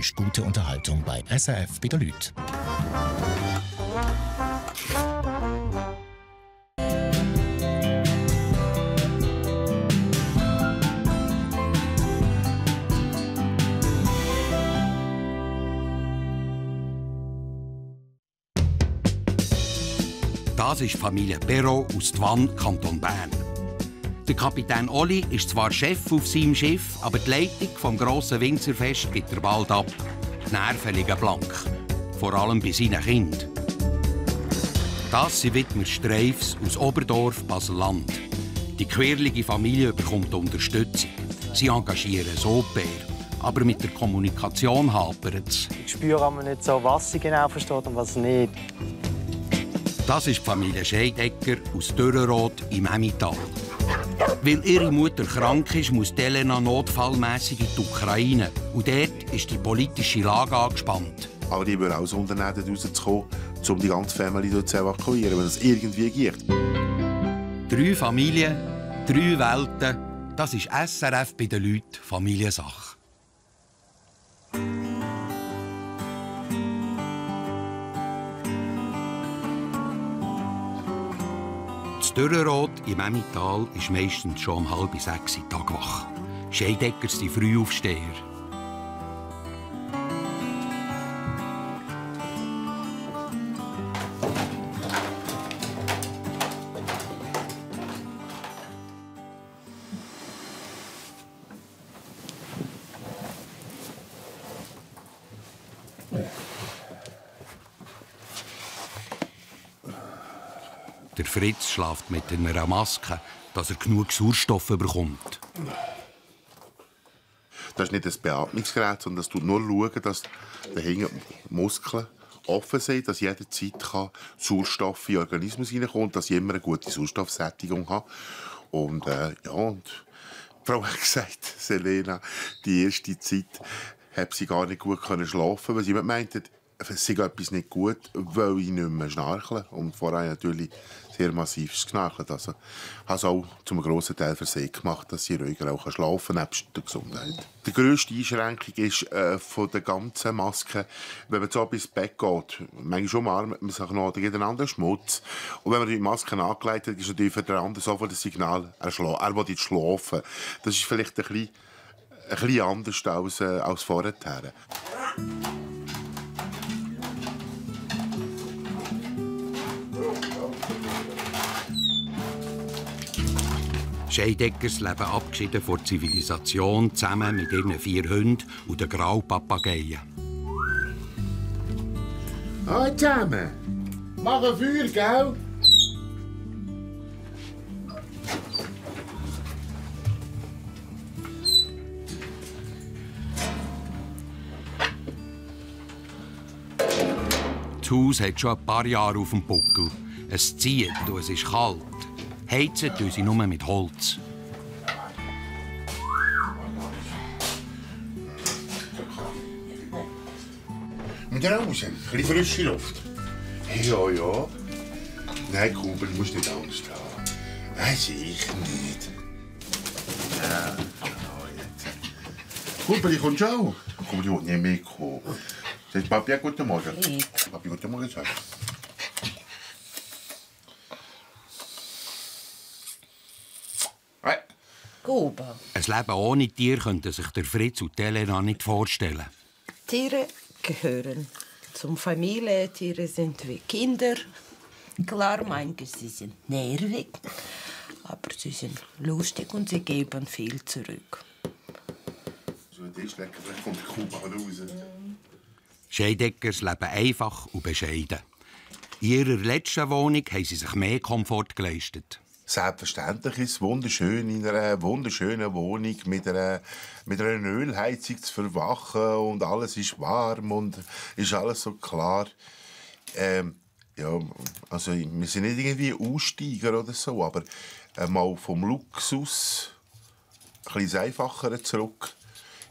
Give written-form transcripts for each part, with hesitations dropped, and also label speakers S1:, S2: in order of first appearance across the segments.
S1: ist gute Unterhaltung bei SRF bei den Leuten.
S2: Das ist die Familie Perrault aus Twann, Kanton Bern. Der Kapitän Oli ist zwar Chef auf seinem Schiff, aber die Leitung vom grossen Winzerfest gibt er bald ab. Die Nerven liegen blank. Vor allem bei seinen Kindern. Das sind Widmer Streifs aus Oberdorf, Basel-Land. Die quirlige Familie bekommt Unterstützung. Sie engagieren Sopär. Aber mit der Kommunikation hapert es.
S3: Ich spüre aber nicht so, was sie genau versteht und was nicht.
S2: Das ist die Familie Scheidegger aus Dürrenroth im Emmental. Weil ihre Mutter krank ist, muss Elena notfallmässig in die Ukraine. Und dort ist die politische Lage angespannt.
S4: Aber die würden auch so unternehmen, dort rauszukommen, um die ganze Familie zu evakuieren, wenn es irgendwie geht.
S2: 3 Familien, 3 Welten. Das ist SRF bei den Leuten Familiensache. Das Dürrenroth im Emmental ist meistens schon um 5:30 Uhr tagwach. Scheidegger sind Frühaufsteher. Der Fritz schläft mit einer Maske, dass er genug Sauerstoff bekommt.
S4: Das ist nicht ein Beatmungsgerät, sondern das tut nur schauen, dass die Muskeln offen sind, dass jederzeit Sauerstoff in den Organismus hineinkommt, dass ich immer eine gute Sauerstoffsättigung habe. Und und die Frau hat gesagt, Selena, die erste Zeit hat sie gar nicht gut schlafen, weil sie meinte, es sei etwas nicht gut, weil ich nicht mehr schnarchle. Und vorher natürlich sehr massiv geschnarchelt. Also, ich habe es auch zum grossen Teil für sie gemacht, dass sie ruhiger auch schlafen kann, nebst der Gesundheit. Die grösste Einschränkung ist von der ganzen Maske, wenn man so bis ins Bett geht. Manchmal umarmt man sich noch, da geht ein anderer Schmutz. Und wenn man die Maske angelegt hat, ist natürlich für den anderen sofort das Signal, er will jetzt schlafen. Das ist vielleicht ein bisschen anders als vorher.
S2: Scheideggers leben abgeschieden von der Zivilisation zusammen mit ihren 4 Hunden und den Graupapageien.
S4: Hallo zusammen! Mach ein Feuer, gell?
S2: Das Haus hat schon ein paar Jahre auf dem Buckel. Es zieht und es ist kalt. Heizen tun sie nur mit Holz.
S4: Mit raus, ein bisschen frische Luft. Ja, ja. Nein, Kumpel, du musst nicht Angst haben. Nein, sicher nicht. Ja, jetzt. Kumpel, ich komme schon. Kumpel, ich will nicht mitkommen. Sagt Papi, guten Morgen. Papi, guten Morgen sagen.
S5: Guba.
S2: Ein Leben ohne Tier könnten sich der Fritz und Elena nicht vorstellen.
S5: Tiere gehören zum Familie. Tiere sind wie Kinder. Klar, manche sie sind nervig, aber sie sind lustig und sie geben viel zurück.
S4: So ein Tischdecker, vielleicht kommt die Kuba raus.
S2: Scheideggers leben einfach und bescheiden. In ihrer letzten Wohnung haben sie sich mehr Komfort geleistet.
S4: Selbstverständlich ist es wunderschön, in einer wunderschönen Wohnung mit einer Ölheizung zu verwachen und alles ist warm und ist alles so klar. Ja, also wir sind nicht irgendwie Aussteiger oder so, aber mal vom Luxus ein bisschen einfacher zurück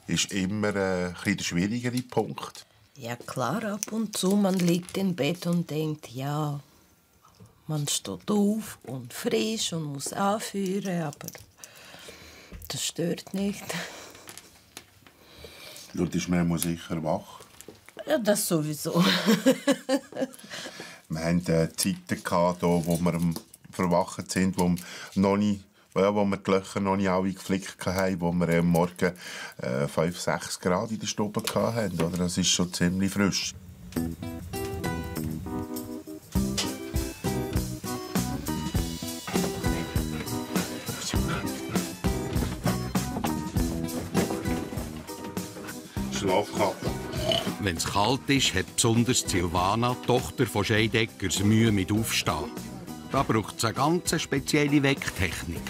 S4: ist immer ein bisschen der schwierigere Punkt.
S5: Ja klar, ab und zu man liegt im Bett und denkt, ja, man steht auf und frisch und muss anführen, aber das stört nicht.
S4: Und ist man sicher wach?
S5: Ja, das sowieso.
S4: Wir hatten Zeiten, wo wir am Verwachen sind, wo wir die Löcher noch nicht alle geflickt haben, wo wir am Morgen 5, 6 Grad in der Stube hatten. Oder? Das ist schon ziemlich frisch. Schlafkappe.
S2: Wenn es kalt ist, hat besonders Silvana, die Tochter von Scheideckers, Mühe mit Aufstehen. Da braucht es eine ganz spezielle Wecktechnik.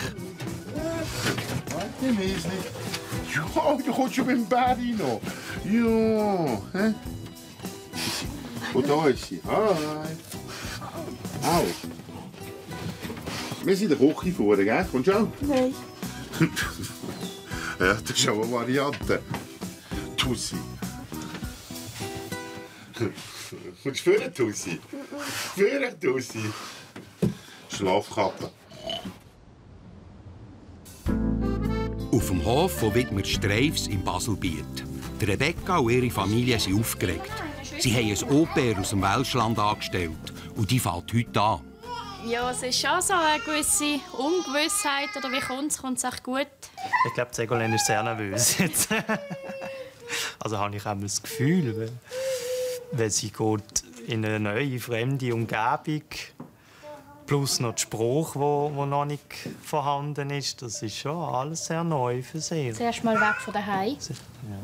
S4: Warte, Mäsli. Ja, du kommst schon beim Bär rein. Ja. Hä? Und da ist sie. Hi. Au. Wir sind in der Küche vorne, gell? Kommst du auch?
S6: Nein.
S4: Ja, das ist auch eine Variante. Tussi. Kommst du vorne, Tussi? Vorne, Tussi. Schlafkappe.
S2: Auf dem Hof von Widmer Streifs in Baselbiet. Rebecca und ihre Familie sind aufgeregt. Sie haben ein Au-pair aus dem Welschland angestellt. Und die fällt heute an.
S6: Ja, es ist schon so eine gewisse Ungewissheit. Oder wie kommt es? Kommt es echt gut?
S7: Ich glaube, Ségolène ist sehr nervös jetzt. Also habe ich auch das Gefühl, weil sie geht in eine neue, fremde Umgebung. Plus noch der Spruch, der noch nicht vorhanden ist. Das ist schon alles sehr neu für sie.
S6: Zuerst mal weg von daheim.
S7: Ja.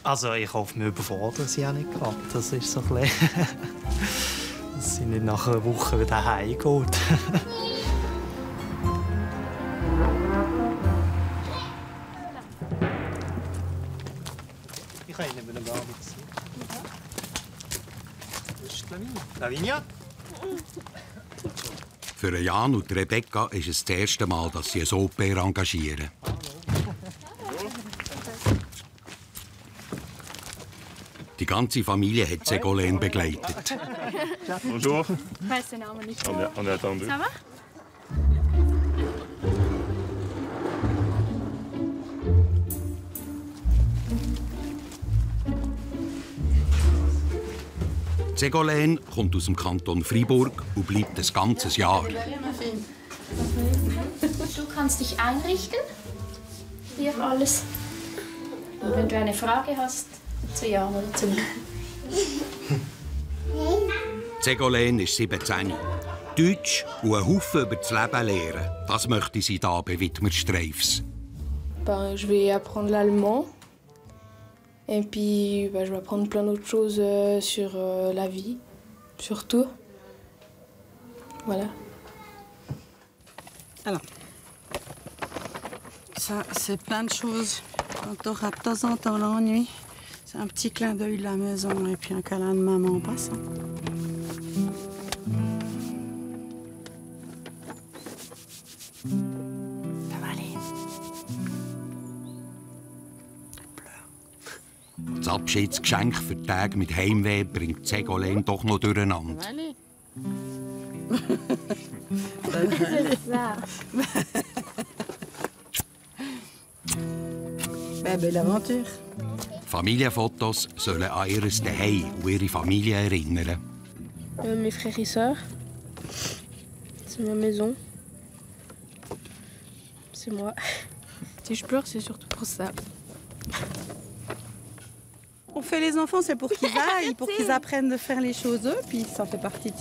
S7: Also ich hoffe, wir überfordern sie auch nicht gerade. Das ist so ein bisschen dass sie nicht nach einer Woche wieder heimgeht. Ich kann Ihnen gar nichts sagen. Das ist Lavinia.
S2: Für Jan und Rebecca ist es das erste Mal, dass sie ein Au-pair engagieren. Die ganze Familie hat Ségolène begleitet.
S8: Bonjour.
S6: Ich weiss den Namen nicht.
S8: On est attendu.
S6: Ça va?
S2: Ségolène kommt aus dem Kanton Fribourg und bleibt ein ganzes Jahr.
S6: Du kannst dich einrichten. Hier alles. Und wenn du eine Frage hast, zu Jan oder zu mir.
S2: Ségolène ist 17. Deutsch und einen Haufen über das Leben lernen. Das möchte sie hier bei Widmer Streifs.
S9: Je vais apprendre l'allemand. Et puis, je vais apprendre plein d'autres choses sur la vie, surtout. Voilà.
S10: Alors, ça, c'est plein de choses. Quand on aura de temps en temps l'ennui, c'est un petit clin d'œil de la maison et puis un câlin de maman en passant. Ça va aller.
S2: Das Abschiedsgeschenk für die Tage mit Heimweh bringt Ségolène doch noch durcheinander.
S10: Belle aventure.
S2: Familienfotos sollen an ihr Zuhause und ihre Familie erinnern.
S9: Mes frères et sœurs. C'est ma maison. C'est moi. Si je pleure, c'est surtout pour ça.
S10: On fait les enfants, c'est pour qu'ils aillent, pour qu'ils apprennent de faire les choses eux, puis ça fait partie de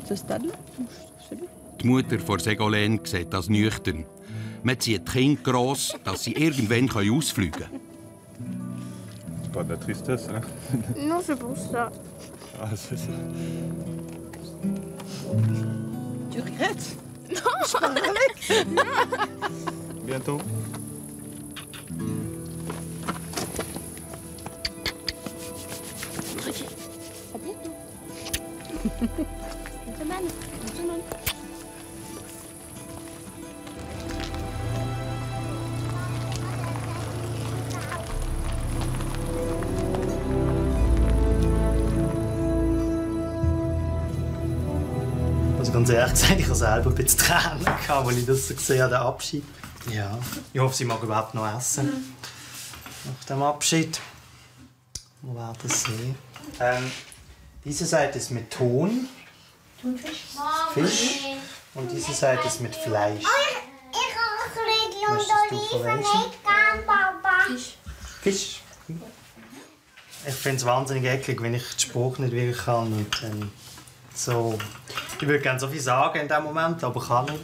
S10: ce stade-là.
S2: Die Mutter von Ségolène sieht das nüchtern. Man zieht die Kinder gross, dass sie irgendwann ausfliegen können.
S8: C'est pas de la tristesse, hein?
S9: Non, c'est pour ça.
S8: Ah, c'est ça.
S10: Tu regrettes?
S9: Non,
S10: je parle avec.
S8: Bientôt.
S9: À bientôt. Bonne semaine. Bonne semaine.
S7: Also ganz ehrlich gesagt, ich habe selber ein bisschen Tränen gehabt, als ich das so gesehen habe, den Abschied. Ja, ich hoffe, sie mag überhaupt noch essen. Nach dem Abschied. Wir werden sehen. Diese Seite ist mit Ton. Fisch. Und diese Seite ist mit Fleisch. Möchtest du verwischen? Fisch. Ich finde es wahnsinnig eklig, wenn ich den Spruch nicht wirklich kann. Und, so. Ich würde gerne so viel sagen in diesem Moment, aber kann nicht.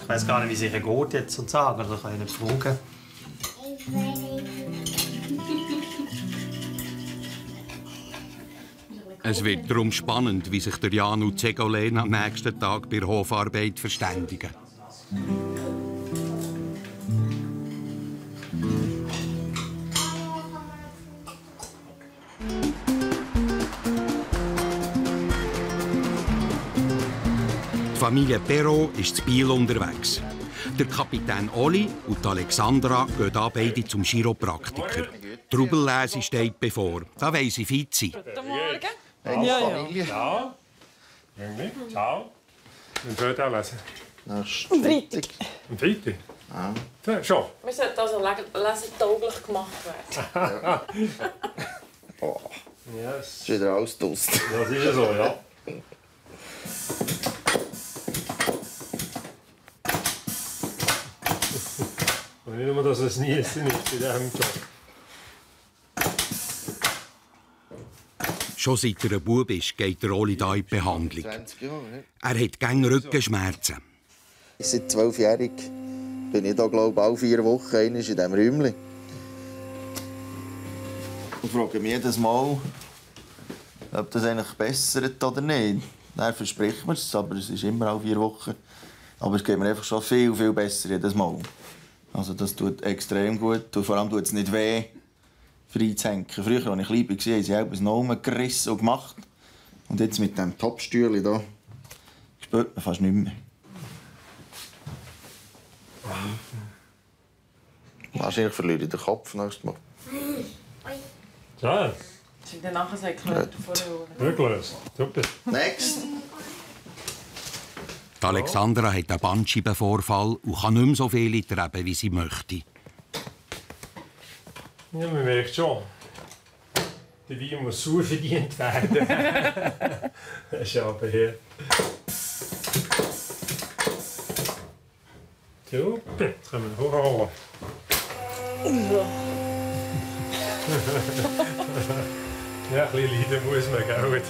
S7: Ich weiß gar nicht, wie es ihr geht jetzt zu sagen. Also kann ich nicht fragen.
S2: Es wird darum spannend, wie sich der Jan und Ségolène am nächsten Tag bei der Hofarbeit verständigen. Die Familie Perrault ist zu Biel unterwegs. Der Kapitän Oli und Alexandra gehen da beide zum Chiropraktiker. Die Rubellese steht bevor. Da weiss ich Fizi.
S11: Guten Morgen.
S8: Ja, Familie. Ciao. Ciao. Und heute auch lesen?
S11: Am Freitag.
S8: Am Freitag? Ja. Schon?
S11: Wir sollten also lesentauglich gemacht werden.
S12: Oh.
S8: Yes.
S12: Ist wieder alles Durst.
S8: Das ist ja so, ja. Und nicht nur, dass es nie ist bei diesem Job.
S2: Schon seit er ein Bub ist, geht der Oli da in die Behandlung.
S12: 20 Jahre, ne?
S2: Er hat gerne Rückenschmerzen.
S12: Seit 12-jährig bin ich hier, glaube ich, alle 4 Wochen in diesem Räumchen. Ich frage mich jedes Mal, ob das eigentlich bessert oder nicht. Dann verspricht man es, aber es ist immer alle 4 Wochen. Aber es geht mir einfach schon viel, viel besser jedes Mal. Also das tut extrem gut und vor allem tut es nicht weh, frei zu hängen. Früher, als ich klein war, haben sie etwas noch gerissen und gemacht. Und jetzt mit diesem Topstühle hier spürt man fast nicht mehr. Wahrscheinlich verliere ich den Kopf nächstes Mal.
S8: Ja.
S11: Sind dann nachher so erklärt vorher?
S8: Wirklich? Super.
S12: Next.
S2: Die Alexandra hat einen Bandscheibenvorfall und kann nicht mehr so viel treiben, wie sie möchte.
S8: Ja, man merkt schon. Der Wein muss sauer verdient werden. Das ist aber hier. Super, jetzt können wir hochholen. Ja, ein bisschen leiden muss man, gell?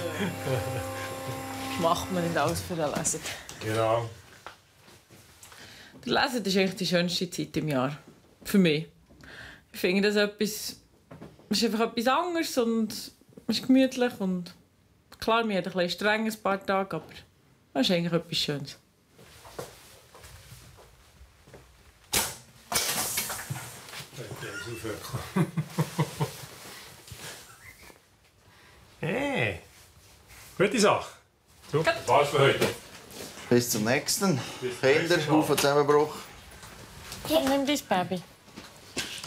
S11: Macht man nicht alles für den Lesen.
S8: Genau.
S11: Der Lesen ist eigentlich die schönste Zeit im Jahr. Für mich. Ich finde das etwas... Es ist einfach etwas anderes und es ist gemütlich. Und klar, wir haben ein bisschen streng ein paar Tage, aber es ist eigentlich etwas Schönes.
S8: Hey, gute Sache. Super, war's für heute.
S12: Bis zum nächsten. Kinder, Haufen Zusammenbruch.
S11: Nimm dein Baby.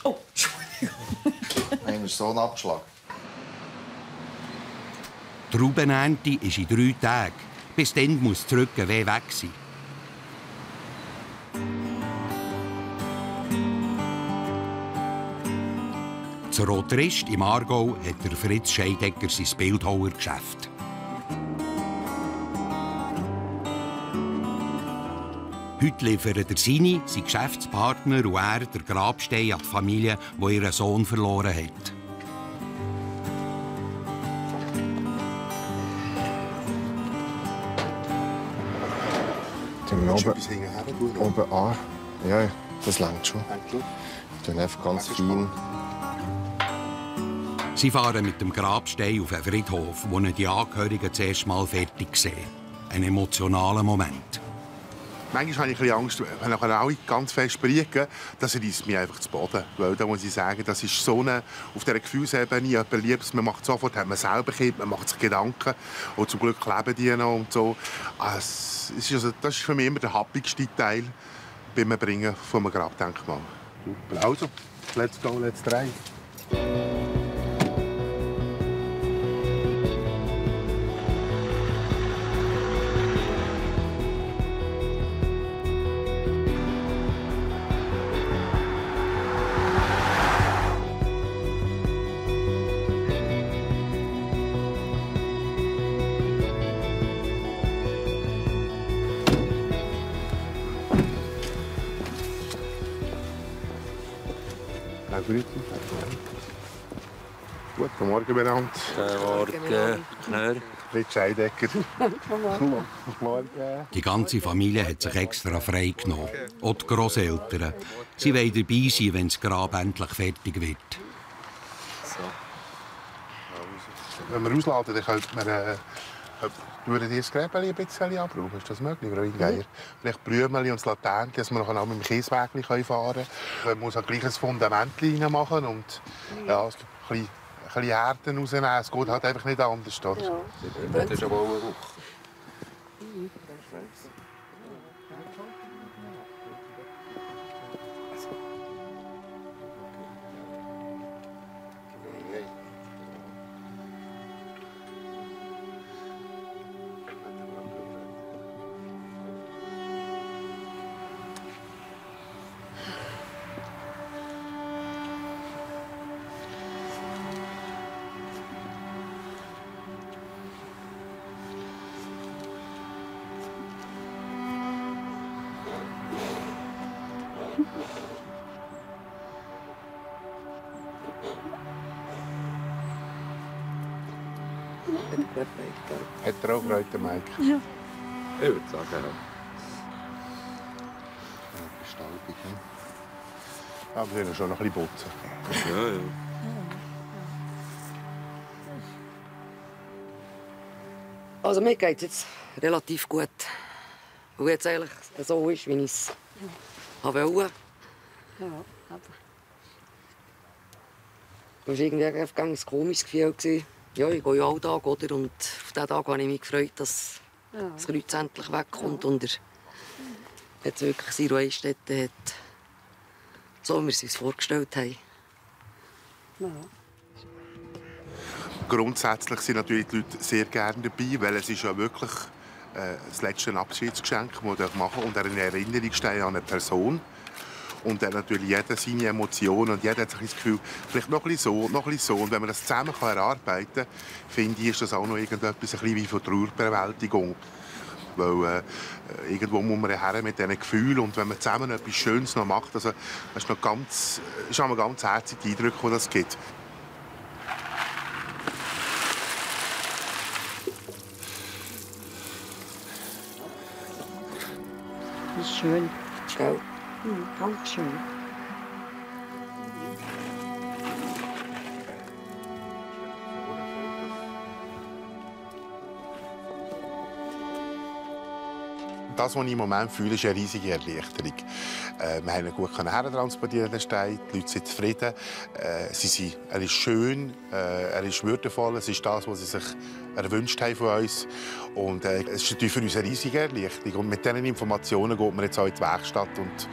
S11: Oh, Entschuldigung.
S12: Einmal so einen Abschlag.
S2: Die Traubenernte ist in 3 Tagen. Bis dann muss das Rückenweh weg sein. Zu Rotrist im Aargau hat der Fritz Scheidegger sein Bildhauergeschäft. Heute liefern der Sini, sein Geschäftspartner und er der Grabstein an die Familie, die ihren Sohn verloren hat.
S13: Oben an. Ja, das langt schon. Dann einfach ganz fein.
S2: Sie fahren mit dem Grabstein auf einen Friedhof, wo die Angehörigen zuerst mal fertig sehen. Ein emotionaler Moment.
S4: Manchmal habe ich ein bisschen Angst, wenn nachher alle ganz fest briegen, das reißt mich einfach zu Boden. Weil da muss ich sagen, das ist so eine, auf dieser Gefühlsebene, jemand liebt es, man macht sofort, hat man selber Kind, man macht sich Gedanken. Und zum Glück leben die noch und so. Das ist für mich immer der happigste Teil beim Bringen von einem Grabdenkmal. Also, let's go, let's drive. Guten Morgen miteinander.
S14: Guten Morgen, Knör.
S4: Fritz Scheidecker.
S2: Die ganze Familie hat sich extra frei genommen. Auch die Grosseltern. Sie wollen dabei sein, wenn das Grab endlich fertig wird.
S4: So. Wenn wir ausladen, dann könnte man würden ihr das Gräbchen ein bisschen abbrauchen. Ist das möglich, Frau Ingeier? Vielleicht Blümchen und das Laternchen, dass wir noch mit dem Kieswägchen fahren können. Man muss gleich ein Fundament reinmachen und ja, ein bisschen Erden rausnehmen. Es geht halt einfach nicht anders. Oder?
S14: Ja. Das ist aber auch eine Woche.
S4: Hat er auch Freude, der Mike?
S14: Ja. Ich würde sagen, ja.
S4: Gestaltung, ja. Aber wir müssen schon noch ein bisschen putzen.
S14: Ja, ja.
S15: Also mir geht es jetzt relativ gut. Weil jetzt eigentlich so ist, wie ich es wollte.
S10: Ja, aber...
S15: Es war irgendwie ein komisches Gefühl. Ja, ich gehe ja Alltag, oder? Und auf diesen Tag habe ich mich gefreut, dass das Kreuz endlich wegkommt. Und er jetzt wirklich seine Ruhestätte hat, so wie wir es uns vorgestellt haben.
S10: Ja.
S4: Grundsätzlich sind natürlich die Leute sehr gerne dabei, weil es ist ja wirklich das letzte Abschiedsgeschenk, das wir machen. Und eine Erinnerung stehen an eine Person. Und dann natürlich jeder seine Emotionen und jeder hat das Gefühl, vielleicht noch ein bisschen so, noch ein bisschen so. Und wenn man das zusammen erarbeiten kann, finde ich, ist das auch noch irgendetwas ein bisschen wie von Trauerbewältigung. Weil irgendwo muss man her mit diesen Gefühlen. Und wenn man zusammen etwas Schönes noch macht, also, das ist noch ganz, ist auch ganz herzige Eindrücke, die das gibt.
S10: Das ist schön.
S15: Gell?
S10: Ganz schön.
S4: Das, was ich im Moment fühle, ist eine riesige Erleichterung. Wir haben ihn gut hertransportieren, den Stein. Die Leute sind zufrieden. Er ist schön, er ist würdevoll. Es ist das, was sie sich erwünscht haben von uns. Und es ist natürlich für uns eine riesige Erleichterung. Und mit diesen Informationen geht man jetzt auch in die Werkstatt und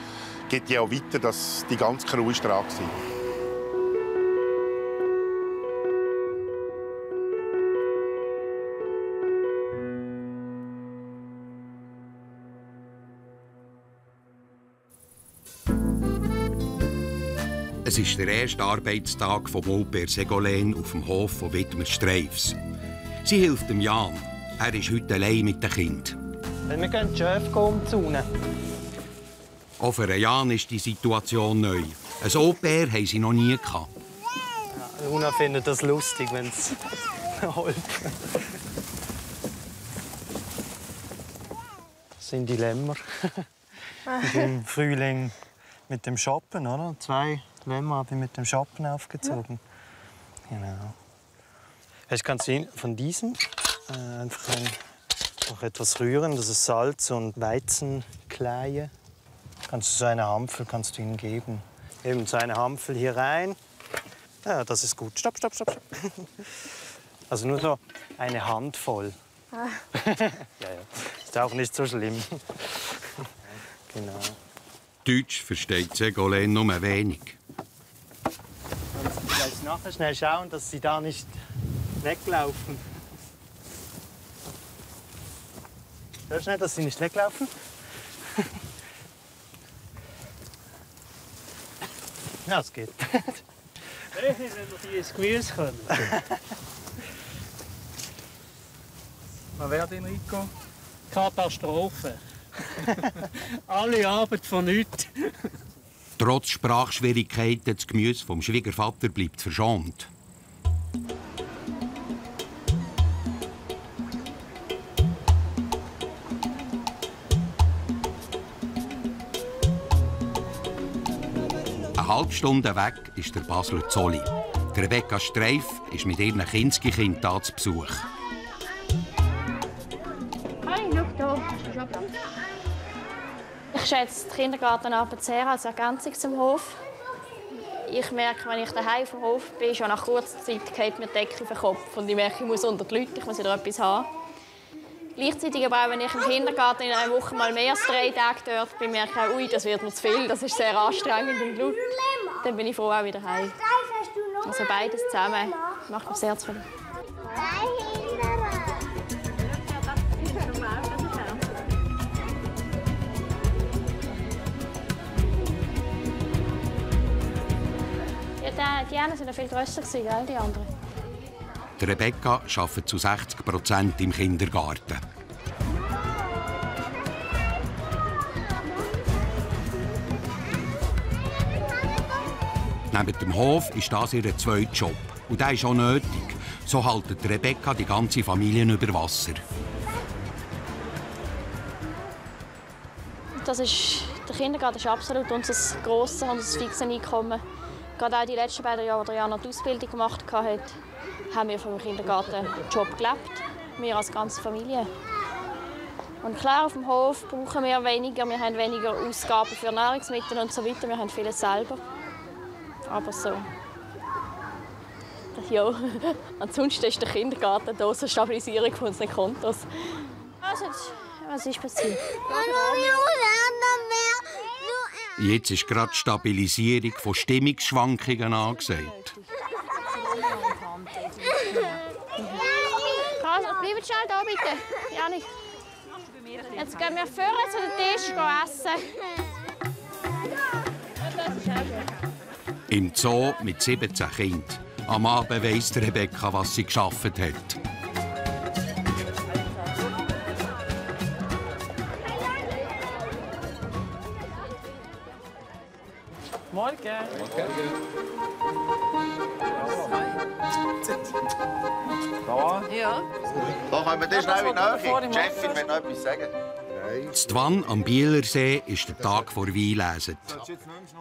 S4: geht ja auch weiter, dass die ganze Crew dran war.
S2: Es ist der erste Arbeitstag von Maud-Père Ségolène auf dem Hof von Widmer Streifs. Sie hilft dem Jan. Er ist heute allein mit den Kindern.
S3: Wir gehen die Schöfe umzäunen.
S2: Auch für Jan ist die Situation neu. Ein Au-pair haben sie noch nie gehabt.
S3: Ja, Luna findet das lustig, wenn es holt. Das sind die Lämmer. Im Frühling mit dem Schoppen, oder? 2 Lämmer habe ich mit dem Schoppen aufgezogen. Ja. Genau. Jetzt kannst du von diesem einfach noch etwas rühren. Das ist Salz und Weizenkleie. Kannst du so eine Hampfel kannst du ihnen geben. Eben so eine Hampfel hier rein. Ja, das ist gut. Stopp, stopp, stopp, stopp. Also nur so eine Handvoll.
S10: Ah.
S3: Ja. Ist auch nicht so schlimm. Genau.
S2: Deutsch versteht Ségolène nur wenig.
S3: Kannst du vielleicht nachher schnell schauen, dass sie da nicht weglaufen? Hör schnell, dass sie nicht weglaufen. Ja, es geht.
S16: Wenn wir die ins Gemüse können. Was wäre denn, Rico? Katastrophe. Alle Arbeit von nichts.
S2: Trotz Sprachschwierigkeiten, das Gemüse vom Schwiegervater bleibt verschont. Eine halbe Stunde weg ist der Basler Zolli. Rebecca Streif ist mit ihren Kinski-Kindern da zu Besuch.
S6: Hi, schau hier. Ich schätze den Kindergartenabend sehr als Ergänzung zum Hof. Ich merke, wenn ich daheim vom Hof bin, schon nach kurzer Zeit geht mir die Decke auf den Kopf. Und ich merke, ich muss unter die Leute, ich muss wieder etwas haben. Gleichzeitig aber auch, wenn ich im Kindergarten in einer Woche mal mehr als 3 Tage dort bin, merke ich, ui, das wird mir zu viel, das ist sehr anstrengend und laut. Dann bin ich froh, auch wieder heim. Also beides zusammen macht mir sehr zu viel. Ja, die anderen waren viel grösser, gell, die anderen.
S2: Die Rebecca arbeitet zu 60% im Kindergarten. Neben dem Hof ist das ihr zweiter Job. Und der ist auch nötig. So hält Rebecca die ganze Familie über Wasser.
S6: Der Kindergarten ist absolut unser grosses und unser fixes Einkommen. Gerade auch die letzten beiden Jahre, als Jana die Ausbildung gemacht hat, haben wir vom Kindergartenjob gelebt. Wir als ganze Familie. Und klar, auf dem Hof brauchen wir weniger. Wir haben weniger Ausgaben für Nahrungsmittel und so weiter. Wir haben vieles selber. Aber so. Ja, ansonsten ist der Kindergarten da zur Stabilisierung unseres Kontos. Was ist passiert?
S2: Jetzt ist gerade die Stabilisierung von Stimmungsschwankungen angesagt.
S6: Bleibt schnell da, bitte. Janik. Jetzt gehen wir vorne zu den Tisch essen.
S2: Im Zoo mit 17 Kindern. Am Abend weiss Rebecca, was sie geschafft hat.
S11: Morgen.
S12: Da?
S11: Ja.
S12: Da können wir dir schnell in die Nähe. Die Chefin will noch etwas sagen.
S2: In Twan am Bielersee ist der Tag vor Weinlesen.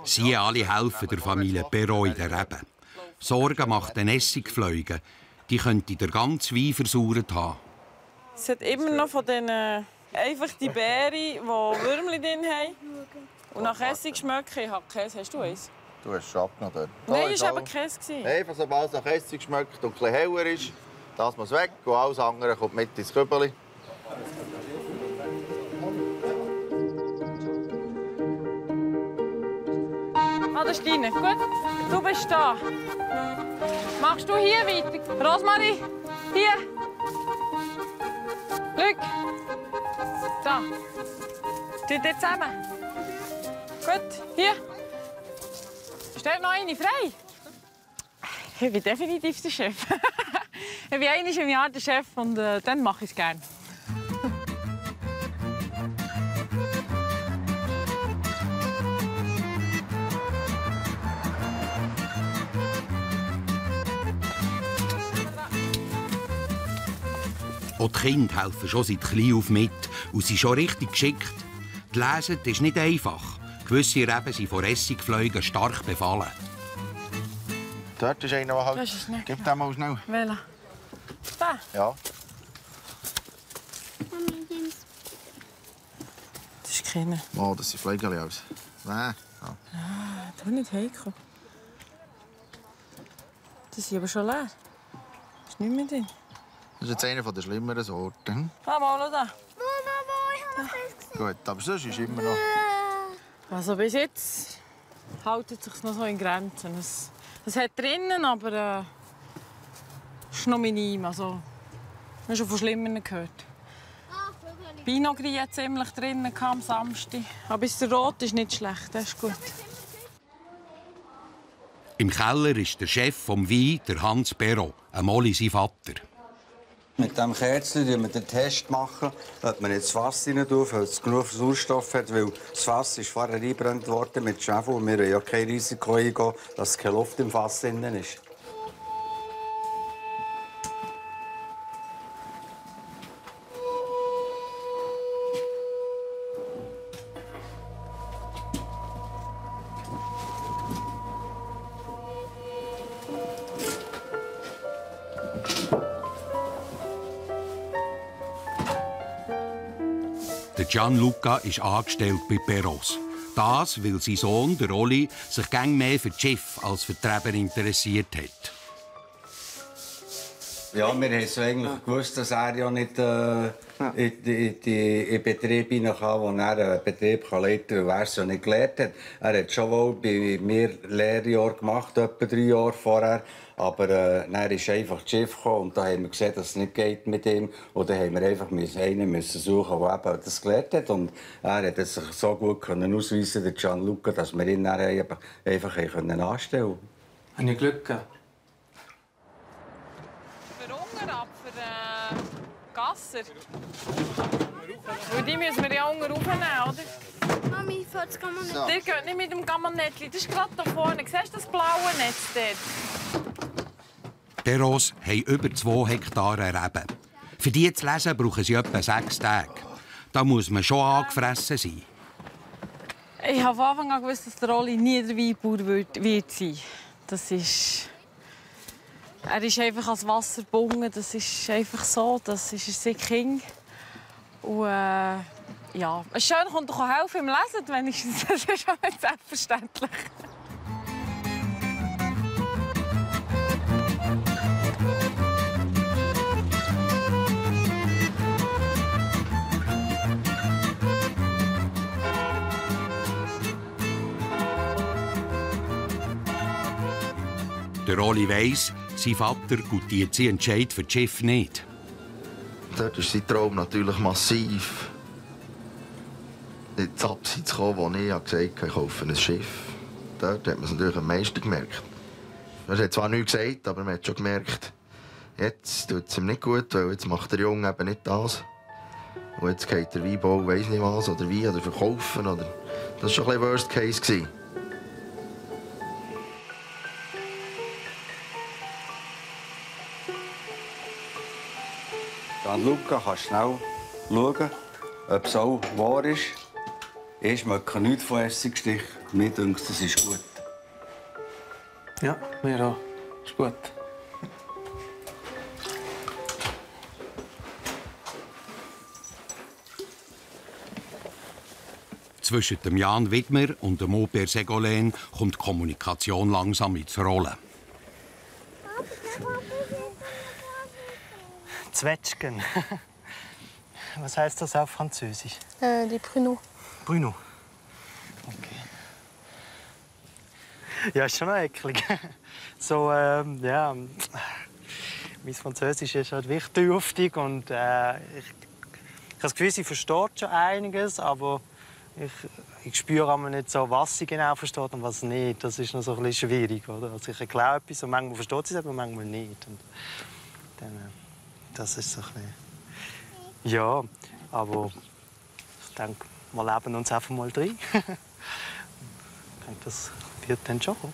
S2: Sie alle helfen der Familie Perrault in der Rebe. Sorgen macht den Essigfleugen. Die könnte der ganze Wein versaut haben.
S11: Es hat immer noch von den einfach die Beeren, die Würmchen drin haben. Und nach Essig schmecken. Ich habe Käse. Hast du eins?
S12: Du hast es abgenommen dort.
S11: Nein, es war eben Käse.
S12: Einfach, sobald es nach Essig schmeckt und etwas heller ist, das muss weg und alles andere kommt mit ins Kübeli.
S11: Ah, das ist deine. Gut, du bist da. Machst du hier weiter? Rosmarie, hier. Glück. Da. Tut ihr zusammen. Gut, hier. Steht noch eine frei? Ich bin definitiv der Chef. Ich bin einmal im Jahr der Chef und dann mache ich es gerne.
S2: Auch die Kinder helfen schon seit klein auf mit und sind schon richtig geschickt. Die Lesen ist nicht einfach. Gewisse Reben sind von Essigfleugen stark befallen.
S12: Dort ist einer, der halt... Gib den mal schnell.
S11: Welcher? Da?
S12: Ja.
S11: Das ist keiner.
S12: Oh, das sind Fleugeli aus. Nein. Ja.
S11: Ah, tu nicht heiko. Die sind aber schon leer. Ist nicht mehr drin.
S12: Das ist jetzt einer der schlimmeren Sorten.
S11: Ah, mal da.
S12: Gut, aber sonst ist immer noch...
S11: Also bis jetzt hält es sich noch so in Grenzen. Es hat drinnen, aber es ist noch minim. Also, ich habe schon von Schlimmeren gehört. Pinot hat ziemlich drinnen am Samstag. Aber der Rot ist nicht schlecht, das ist gut.
S2: Im Keller ist der Chef vom Wein, der Hans Perrault, Molly sein Vater.
S17: Mit diesem Kerzchen machen wir den Test, ob man jetzt das Fass rein tut, weil es genug Sauerstoff hat. Weil das Fass ist vorher eingebrannt worden mit Schwefel und wir wollen ja kein Risiko eingehen, dass keine Luft im Fass drin ist.
S2: Gianluca ist angestellt bei Perros. Das, weil sein Sohn, der Oli, sich gäng mehr für das Schiff als für die Reber interessiert hat.
S17: Ja, wir haben so eigentlich gewusst, dass er ja nicht in den Betrieb hinein kann, wo er einen Betrieb leiten kann, weil er es ja nicht gelernt hat. Er hat schon wohl bei mir Lehrjahr gemacht, etwa 3 Jahre vorher. Aber dann ist einfach das Schiff gekommen und da haben wir gesehen, dass es nicht geht mit ihm. Und dann haben wir einfach einen suchen, der eben das gelernt hat. Und er hat es sich so gut ausweisen, der Gianluca, dass wir ihn dann einfach anstellen konnten.
S18: Habe ich Glück gehabt?
S11: Für Hunger ab, für Gasser. Weil die müssen wir ja Hunger aufnehmen, oder?
S19: Mami, fährt das Gammonett.
S11: Ihr geht nicht mit dem Gammonettli, das ist gerade da vorne. Siehst du das blaue Netz dort?
S2: Perros haben über 2 Hektare Reben. Für die zu lesen brauchen sie etwa 6 Tage. Da muss man schon angefressen sein.
S11: Ich habe von Anfang an gewusst, dass der Oli nie der Weinbauer wird sein. Das ist... Er ist einfach als Wasser gebunden. Das ist einfach so. Das ist sein Kind. Und ja, es ist schön, dass er helfen im Lesen. Wenigstens. Das ist auch nicht selbstverständlich.
S2: Der Oli weiss, sein Vater gutiert seinen Entscheid für das Schiff nicht.
S12: Dort ist sein Traum natürlich massiv. Ins Abseits zu kommen, wo ich gesagt habe, ich kaufe ein Schiff. Dort hat man es natürlich am meisten gemerkt. Er hat zwar nichts gesagt, aber man hat schon gemerkt, jetzt tut es ihm nicht gut, weil jetzt macht der Junge eben nicht das. Und jetzt geht der Weinbau, weiss nicht was, oder Wein, oder verkaufen. Oder... Das war schon ein bisschen Worst Case.
S17: Gianluca kann schnell schauen, ob es auch wahr ist. Ich schmecke nichts von Essigstich. Mir denkt, das ist gut.
S18: Ja, mir auch. Ist gut.
S2: Zwischen dem Jan Widmer und dem Aubert Ségolène kommt die Kommunikation langsam ins Rollen.
S3: Zwetschgen. Was heißt das auf Französisch?
S9: Die Pruneaux.
S3: Bruno. Okay. Ja, ist schon noch eklig. So, ja. Mein Französisch ist halt wirklich dürftig und ich habe das Gefühl, sie versteht schon einiges, aber ich spüre aber nicht so, was sie genau versteht und was nicht. Das ist noch so ein bisschen schwierig, oder? Also ich erkläre etwas und manchmal versteht sie es, aber manchmal nicht. Und dann, das ist so ein bisschen... Ja, aber ich denke, wir leben uns einfach mal drin. Ich denke, das wird dann schon kommen.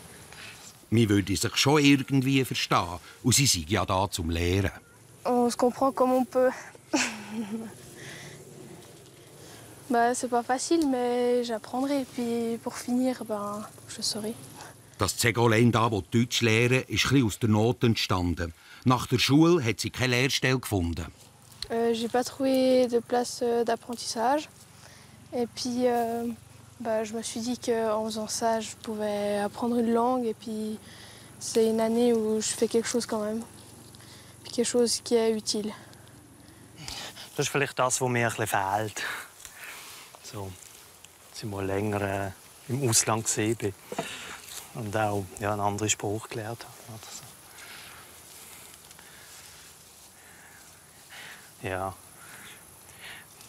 S2: Man würde sich schon irgendwie verstehen. Und sie sind ja da zum Lehren.
S9: On se comprend comme on peut. Bah, c'est pas facile, mais j'apprendrai. Puis pour finir, ben, je saurai.
S2: Das Ségolène da, das Deutsch lernen, ist ein bisschen aus der Not entstanden. Nach der Schule hat sie keine Lehrstelle gefunden.
S9: J'ai pas trouvé de place d'apprentissage. Et puis, bah, je me suis dit qu'en faisant ça, je pouvais apprendre une langue. Et puis, c'est une année où je fais quelque chose quand même. Puis quelque chose qui est utile.
S3: Das ist vielleicht das, was mir ein bisschen fehlt. So, dass ich mal länger im Ausland gesehen bin. Und auch ja, einen anderen Spruch gelernt habe. Ja.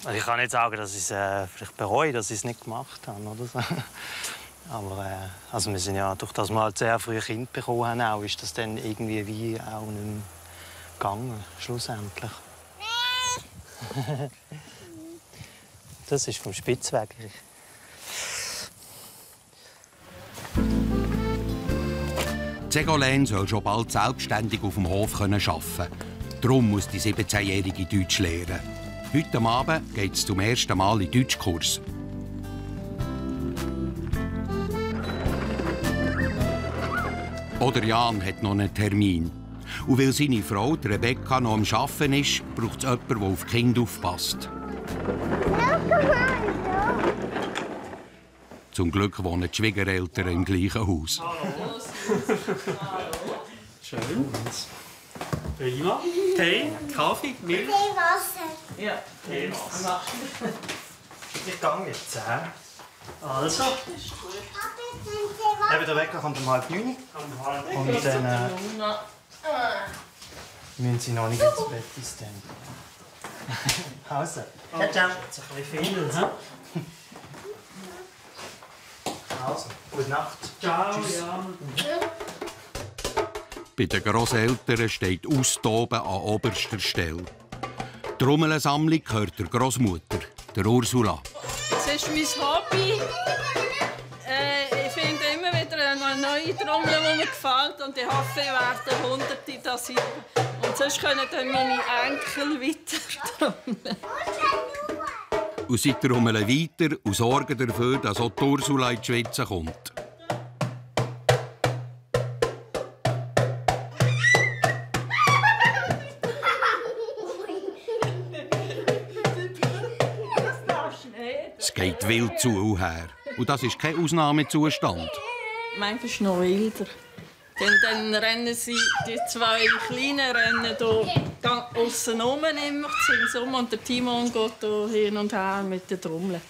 S3: Also ich kann nicht sagen, dass ich es vielleicht bereue, dass ich es nicht gemacht habe. Oder so. Aber also wir sind ja, durch das wir halt sehr früh ein Kind bekommen haben, auch, ist das dann irgendwie wie auch nicht gegangen, schlussendlich. Das ist vom Spitzweger.
S2: Ségolène soll schon bald selbstständig auf dem Hof arbeiten können. Darum muss die 17-Jährige Deutsch lernen. Heute Abend geht es zum ersten Mal in den Deutschkurs. Oder Jan hat noch einen Termin. Und weil seine Frau, die Rebecca, noch am Arbeiten ist, braucht es jemanden, der auf die Kinder aufpasst. Zum Glück wohnen die Schwiegereltern im gleichen Haus.
S7: Schön. Prima. Tee, Kaffee, Milch.
S19: Wasser.
S7: Ja, Tee, Wasser. Ich gehe jetzt. Also. Eben der Wecker kommt um 8:30. Und dann müssen sie noch nicht ins Bett sein. Also. Jetzt ein bisschen viel. Also, gute Nacht. Ciao. Tschüss.
S2: Bei den Grosseltern steht Austoben an oberster Stelle. Die Trommelsammlung gehört der Großmutter, der Ursula.
S20: Das ist mein Hobby. Ich finde immer wieder eine neue Trommel, die mir gefällt. Und ich hoffe, ich werde Hunderte das hier. Und sonst können dann meine Enkel weiter trommeln.
S2: Und sie trommeln weiter und sorgen dafür, dass auch die Ursula in die Schweiz kommt. Es geht wild zu und her. Und das ist kein Ausnahmezustand.
S20: Manchmal ist noch wilder. Dann rennen sie, die zwei Kleinen rennen hier aussen rum immer zum und der Timon geht hier hin und her mit den Trommeln.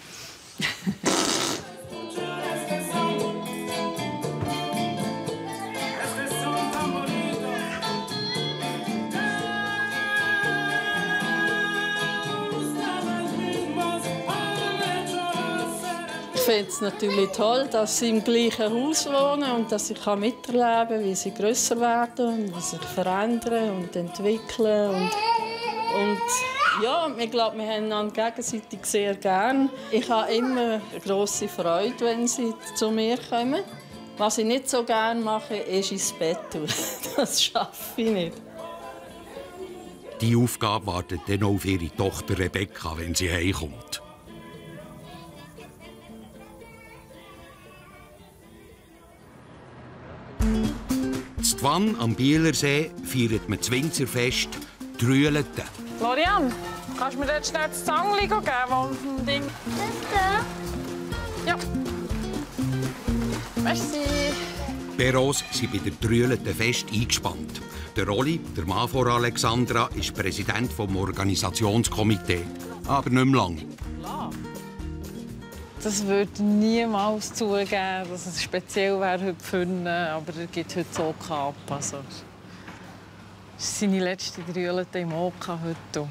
S20: Ich finde es natürlich toll, dass sie im gleichen Haus wohnen und dass ich miterleben kann, wie sie grösser werden und wie sie sich verändern und entwickeln. Und ja, ich glaube, wir haben einander gegenseitig sehr gern. Ich habe immer eine grosse Freude, wenn sie zu mir kommen. Was ich nicht so gerne mache, ist ins Bett tun. Das schaffe ich nicht.
S2: Die Aufgabe wartet dann auf ihre Tochter Rebecca, wenn sie heimkommt. In Twann am Bielersee feiert man das Winzerfest Trühleten.
S11: Florian, kannst du mir dort schnell das Zangli geben, das Ding? Ja. Merci.
S2: Perros sind bei der Trühleten Fest eingespannt. Der Rolli, der Mann von Alexandra, ist Präsident des Organisationskomitees. Aber nicht mehr lange.
S11: Das würde niemals zugeben, dass es speziell wäre heute für ihn, aber er gibt heute so ab. Also, das ist seine letzte Trühlete im Oka heute.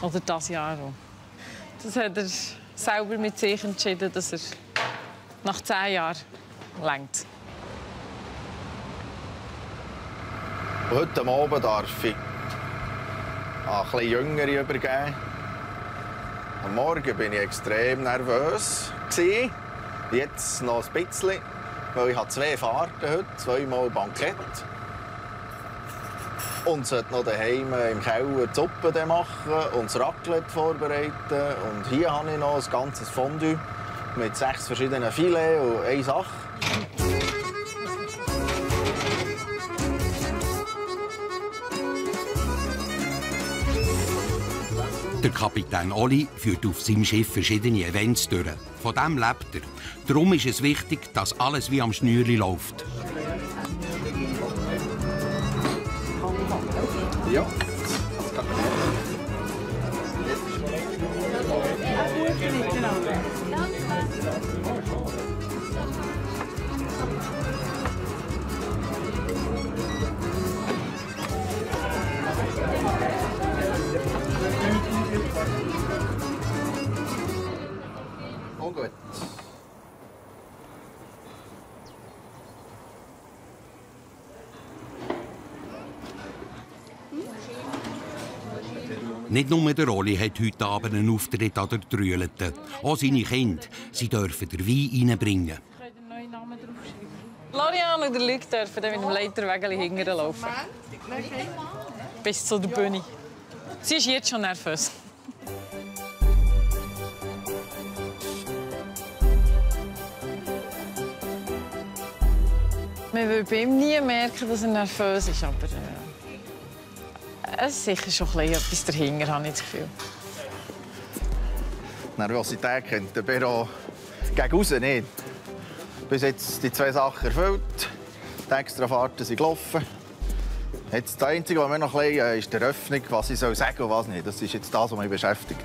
S11: Oder dieses Jahr auch. Das hat er selber mit sich entschieden, dass er nach 10 Jahren reicht.
S12: Heute Abend darf ich an etwas Jüngere übergeben. Am Morgen war ich extrem nervös. Jetzt noch ein bisschen, weil ich habe 2 Fahrten heute, 2-mal Bankett. Und sollte noch daheim im Keller die Suppe machen und das Raclette vorbereiten. Und hier habe ich noch ein ganzes Fondue mit 6 verschiedenen Filets und 1 Sache.
S2: Der Kapitän Oli führt auf seinem Schiff verschiedene Events durch. Von dem lebt er. Darum ist es wichtig, dass alles wie am Schnürli läuft.
S12: Ja. Oh gut.
S2: Nicht nur der Oli hat heute Abend einen Auftritt an der Trühlete. Auch seine Kinder. Sie dürfen den Wein reinbringen.
S11: Lorian und der Luc dürfen dann mit dem Leiterwägel hinterher laufen. Bis zu der Bühne. Sie ist jetzt schon nervös. Man will bei ihm nie merken, dass er nervös ist, aber es ist sicher schon etwas dahinter, habe ich das Gefühl.
S21: Nervosität kennt der Bero gegen raus nicht. Bis jetzt die 2 Sachen erfüllt. Die Extrafahrten sind gelaufen. Jetzt das Einzige, was mir noch ein bisschen ist die Eröffnung, was ich sagen soll und was nicht. Das ist jetzt das, was mich beschäftigt.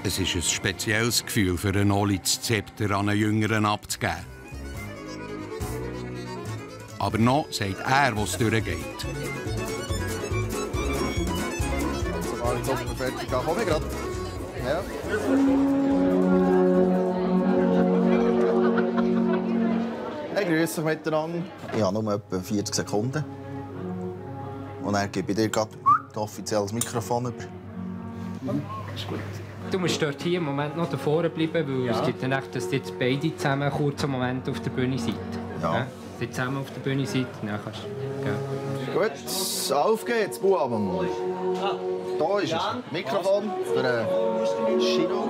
S2: Es ist ein spezielles Gefühl für einen Oli, das Zepter an einen Jüngeren abzugeben. Aber noch sagt er, was durchgeht.
S21: Sobald ich jetzt fertig bin, komme ich gerade. Ja. Hey, grüß euch miteinander. Ich habe nur etwa 40 Sekunden. Und dann gebe ich dir gerade das offizielle Mikrofon über.
S22: Ist gut. Du musst dort hier im Moment noch davor bleiben, weil es gibt dann echt, dass jetzt beide zusammen einen kurzen Moment auf der Bühne sind. Ja. Die zusammen auf der Bühne sind, dann kannst du.
S21: Gut, auf geht's, Buben. Da ist es. Mikrofon für den Chino.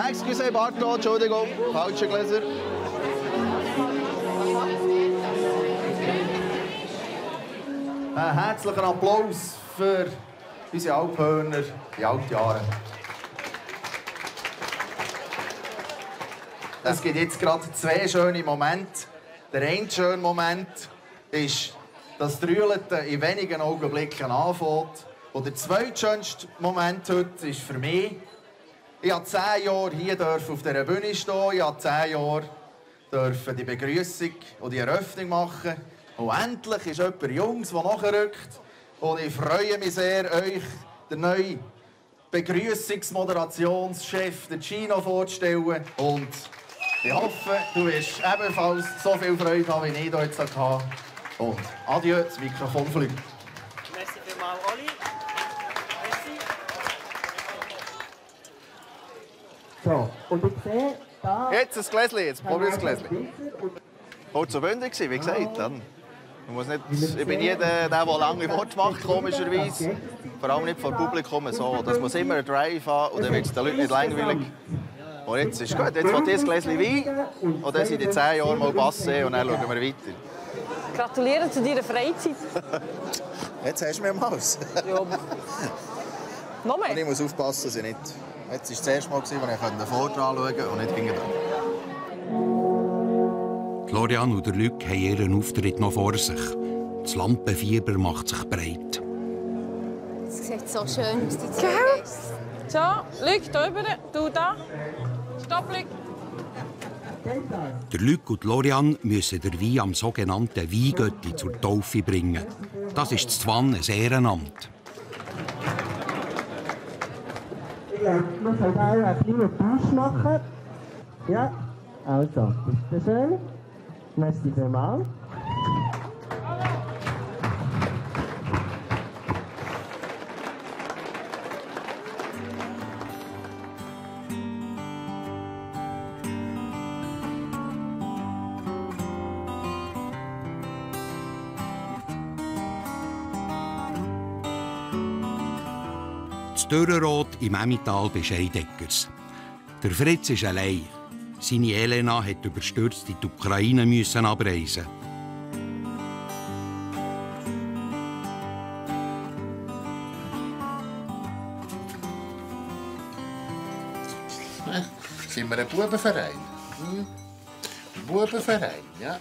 S21: Excuse, Barto, Entschuldigung, falsche Gläser. Einen herzlichen Applaus für unsere Alphörner in Altjahre. Es gibt jetzt gerade 2 schöne Momente. Der eine schöne Moment ist, dass das Trühlete in wenigen Augenblicken anfängt. Und der zweitschönste Moment heute ist für mich, ich durfte 10 Jahre hier auf dieser Bühne stehen. Ich durfte 10 Jahre die Begrüßung und die Eröffnung machen. Und endlich ist jemand Jungs, der nachrückt. Und ich freue mich sehr, euch den neuen Begrüßungsmoderationschef, den Chino, vorzustellen. Und ich hoffe, du wirst ebenfalls so viel Freude haben, wie ich hier jetzt hatte. Und adieu, das Mikrofon fliegt.
S16: Merci vielmals, Oli.
S21: So, und ich sehe da... Jetzt ein Gläschen, jetzt probier das Gläschen. Kurz und bündig, wie gesagt. Dann. Ich bin nie der lange Worte macht, komischerweise. Vor allem nicht vor Publikum so. Das muss immer ein Drive haben und dann wird es den Leuten nicht langweilig. Und jetzt ist gut, jetzt will ich ein Gläschen Wein und dann sind die 10 Jahre mal passen und dann schauen wir weiter.
S11: Gratuliere zu deiner Freizeit.
S21: Jetzt hast du mich am Haus.
S11: Ja. Noch mehr?
S21: Und ich muss aufpassen, dass ich nicht... Jetzt war das erste Mal, als ich einen Vortrag anschauen konnte und nicht hinten dran.
S2: Lorian und der Luc haben ihren Auftritt noch vor sich. Das Lampenfieber macht sich breit.
S19: Es sieht so schön aus, die
S11: Zeit. So, Luc, da rüber, du da. Stopp, Luc.
S2: Der Luc und Lorian müssen den Wein am sogenannten Weingötti zur Taufe bringen. Das ist zu Zwann ein Ehrenamt.
S23: Ich glaube, man soll da einen kleinen Tausch machen. Ja, also, bitte schön. Merci vielmals.
S2: Das Dürrenrot im Emmental bei Scheideckers. Der Fritz ist allein. Seine Elena musste überstürzt in die Ukraine abreisen.
S4: Sind wir ein Bubenverein? Bubenverein, ja.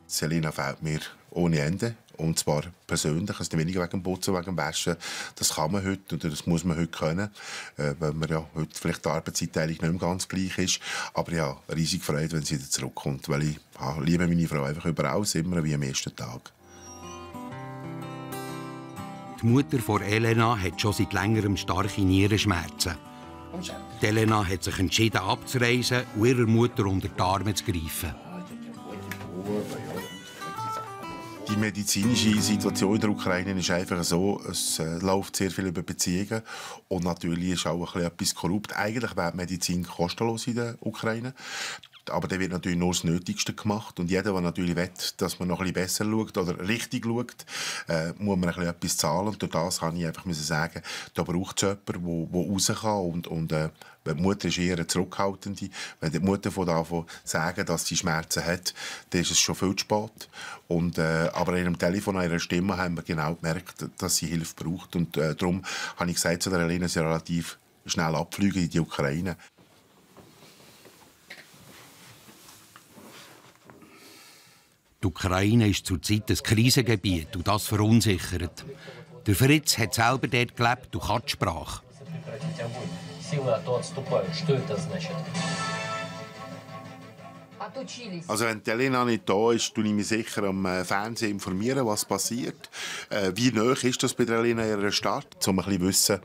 S4: Selina fehlt mir ohne Ende. Und zwar persönlich, also weniger wegen dem Putzen, wegen dem Waschen. Das kann man heute und das muss man heute können, weil man ja heute vielleicht die Arbeitsteilung nicht mehr ganz gleich ist. Aber ja, riesig Freude, wenn sie wieder zurückkommt, weil ich liebe meine Frau einfach überall, immer wie am ersten Tag.
S2: Die Mutter von Elena hat schon seit längerem starke Nierenschmerzen. Die Elena hat sich entschieden abzureisen und ihrer Mutter unter die Arme zu greifen.
S4: Die medizinische Situation in der Ukraine ist einfach so, es läuft sehr viel über Beziehungen und natürlich ist auch etwas korrupt. Eigentlich wäre die Medizin kostenlos in der Ukraine. Aber da wird natürlich nur das Nötigste gemacht. Und jeder, der natürlich will, dass man noch ein bisschen besser schaut oder richtig schaut, muss man etwas zahlen. Und durch das kann ich einfach sagen, da braucht es jemanden, der raus kann. Und die Mutter ist eher eine Zurückhaltende. Wenn die Mutter von sagen, dass sie Schmerzen hat, dann ist es schon viel zu spät. Aber in ihrem Telefon, in ihrer Stimme haben wir genau gemerkt, dass sie Hilfe braucht. Und darum habe ich gesagt zu der Elena, sie relativ schnell abfliegen in die Ukraine.
S2: Die Ukraine ist zurzeit ein Krisengebiet und das verunsichert. Der Fritz hat selber dort gelebt und kann die Sprache.
S4: Also wenn Elena nicht da ist, tue ich mich sicher am Fernsehen informieren, was passiert. Wie nahe ist das bei der Elena in ihrer Stadt, um ein bisschen zu wissen,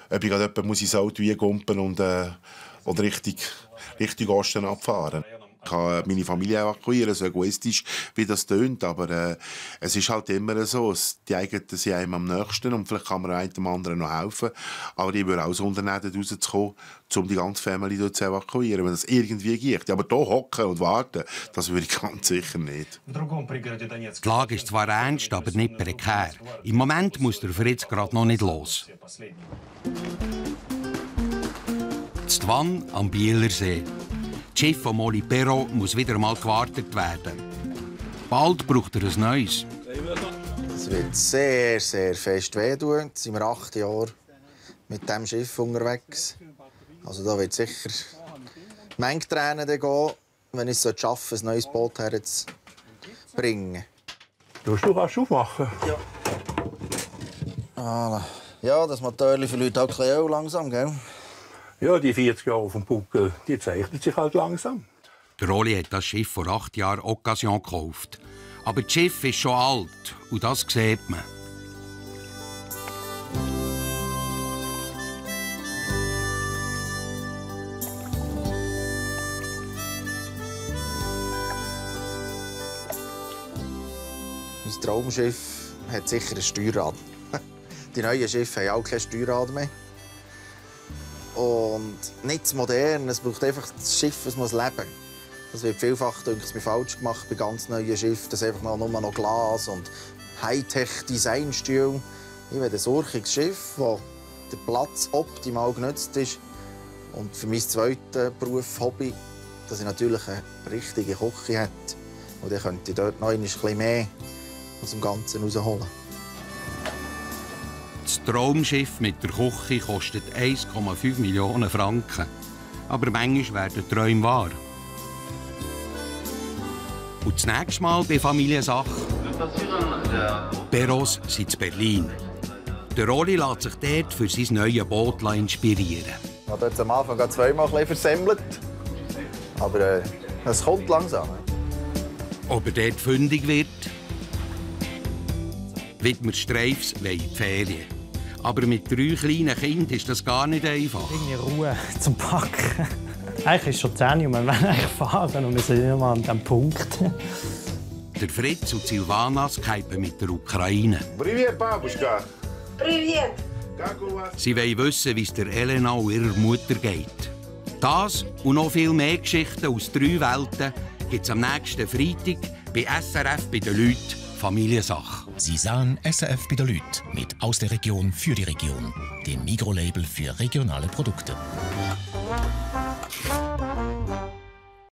S4: ob ich gerade ins Auto gumpen und Richtung Osten abfahren. Ich kann meine Familie evakuieren, so egoistisch wie das tönt, aber es ist halt immer so, die eigenen sind einem am nächsten und vielleicht kann man einem anderen noch helfen, aber ich würde auch das Unternehmen rauszukommen, um die ganze Familie zu evakuieren, wenn das irgendwie geht. Aber hier hocken und warten, das würde ich ganz sicher nicht.
S2: Die Lage ist zwar ernst, aber nicht prekär. Im Moment muss der Fritz gerade noch nicht los. Stwan am Bielersee. Das Schiff von Molly Perrault muss wieder mal gewartet werden. Bald braucht er ein neues.
S21: Es wird sehr, sehr fest wehtun. Jetzt sind wir 8 Jahre mit diesem Schiff unterwegs. Also da wird sicher Menge Tränen gehen, wenn ich es schaffe, ein neues Boot herzubringen.
S1: Du kannst aufmachen?
S21: Ja. Voilà. Ja, das Motor verliert auch ein langsam, gell?
S1: Ja, die 40 Jahre auf dem Buckel, die zeichnet sich halt langsam.
S2: Der Oli hat das Schiff vor 8 Jahren Occasion gekauft. Aber das Schiff ist schon alt und das sieht man.
S21: Mein Traumschiff hat sicher ein Steuerrad. Die neuen Schiffe haben auch kein Steuerrad mehr. Und nicht zu modern, es braucht einfach das Schiff, es muss leben. Das wird vielfach, denke ich, falsch gemacht bei ganz neuen Schiffen. Das ist einfach nur noch Glas und Hightech-Designstil. Ich will ein urchiges Schiff, wo der Platz optimal genutzt ist. Und für mein zweites Beruf, Hobby, dass ich natürlich eine richtige Küche hätte. Und dann könnte ich dort noch ein bisschen mehr aus dem Ganzen rausholen.
S2: Das Traumschiff mit der Küche kostet 1,5 Millionen Franken. Aber manchmal werden Träume wahr. Und das nächste Mal bei Familiensache. Perros sind in Berlin. Der Oli lässt sich dort für sein neues Boot inspirieren.
S21: Ich habe dort am Anfang zweimal versemmelt. Aber es kommt langsam.
S2: Ob er dort fündig wird? Widmer Streifs wollen in die Ferien. Aber mit 3 kleinen Kindern ist das gar nicht einfach.
S3: Irgendwie Ruhe zum Packen. Eigentlich ist es schon 10 Uhr und wir wollen eigentlich fahren und wir sind immer an diesem Punkt.
S2: Der Fritz und Silvana skypen mit der Ukraine.
S4: Привет, бабушка.
S5: Привет.
S2: Sie wollen wissen, wie es der Elena und ihrer Mutter geht. Das und noch viel mehr Geschichten aus 3 Welten gibt es am nächsten Freitag bei SRF bei den Leuten Familiensache.
S8: Sie sahen SRF bei den Leuten mit «Aus der Region für die Region», dem Mikrolabel für regionale Produkte.